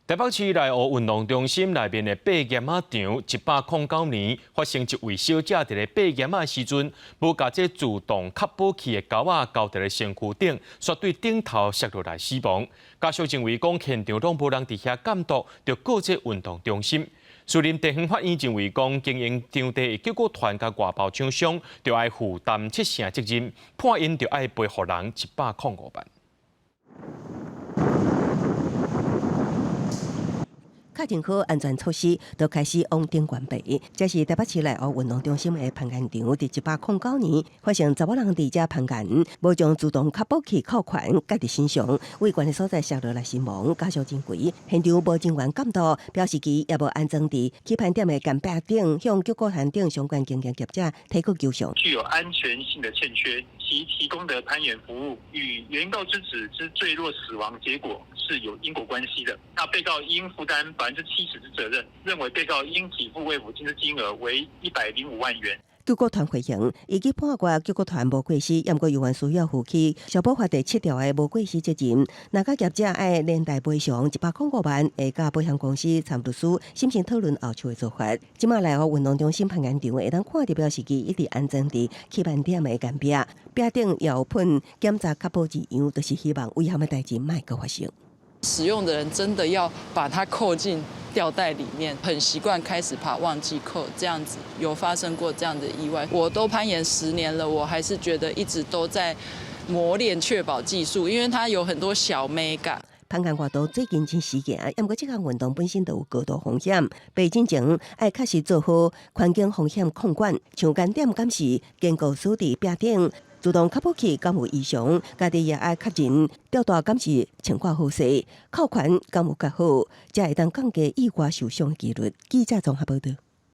台北市內湖運動中心內面的爬岩仔場，109年發生一位小姐佇咧爬岩仔時陣，無共這自動確保器的鈎仔勾佇咧身軀頂，煞對頂頭摔落來死亡。家屬認為講，現場攏無人佇遐監督，就告這運動中心。士林地方法院認為講，經營場地的救國團佮外包廠商，就愛負擔七成責任，判𪜶著愛賠予人105萬。確認好安全措施，就開始往頂懸爬。這是台北市內湖運動中心的攀岩場，佇109年發生查某人佇遮攀岩，無將自動確保器扣環蓋佇身上，對懸的所在摔落來身亡。家屬認為現場無人員監督，表示其也無安裝佇起攀點的懸壁頂，向救國團等相關經營業者提告求償。具有安全性的欠缺，其提供的攀岩服務與原告之子之墜落死亡結果是有因果關係的。那被告應負擔70%之責任，認為被告應給付慰撫金之金額為105萬元。救國團回應，依據判決救國團無過失，毋過猶原需要負起消保法第七條的無過失責任。若佮業者愛連帶賠償105萬，會佮保險公司參律師審慎討論後續的做法。這馬內湖運動中心攀岩場會當看著標示機一直安裝佇起攀點的懸壁，壁頂也有噴檢查確保字樣，就是希望危險的代誌莫閣發生。使用的人真的要把它扣進吊帶裡面，很習慣開始爬忘記扣，這樣子有發生過這樣的意外。我都攀岩10年了，我還是覺得一直都在磨練確保技術，因為它有很多小眉角。攀岩活動最近真時行，毋過這項運動本身就有高度風險。爬進前愛確實做好環境風險控管，像懸點監視、堅固鎖佇壁頂。自動確保器敢有異常，家己也愛確認吊帶敢是穿掛好勢，扣環敢有蓋好，才會當降低意外受傷的幾率。記者綜合報道。